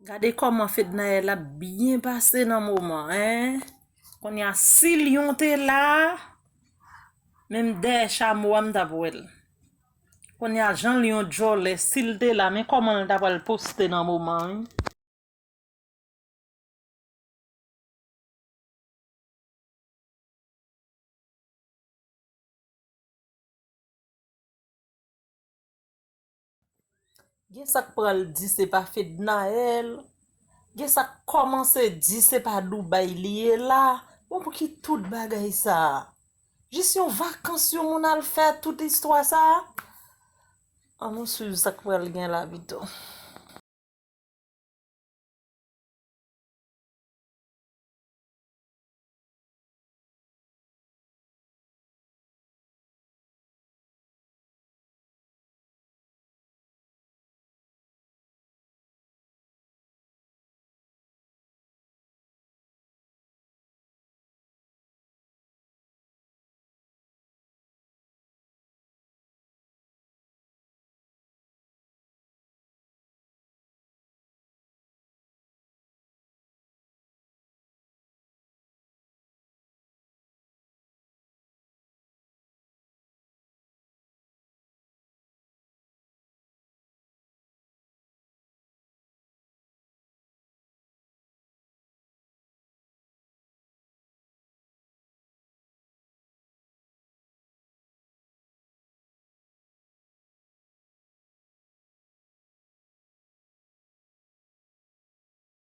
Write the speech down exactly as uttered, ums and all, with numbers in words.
Gade kòman Fednaelle ap byen pase nan moman, en. Kounye a, si lyon te la, menm dèyè chamo a, m t ap wè l. Kounye a, jan lyon djòlè, si l te la, men kòman l ta pral poste nan moman, wi. Gen sa k pral di se pa Fednaelle. Gen sa k kòmanse di se pa Dubai li ye la. Bon, pou ki tout bagay sa a? Jis yon vakans yon moun al fè tout istwa sa a? An nou swiv sa k pral gen la pito.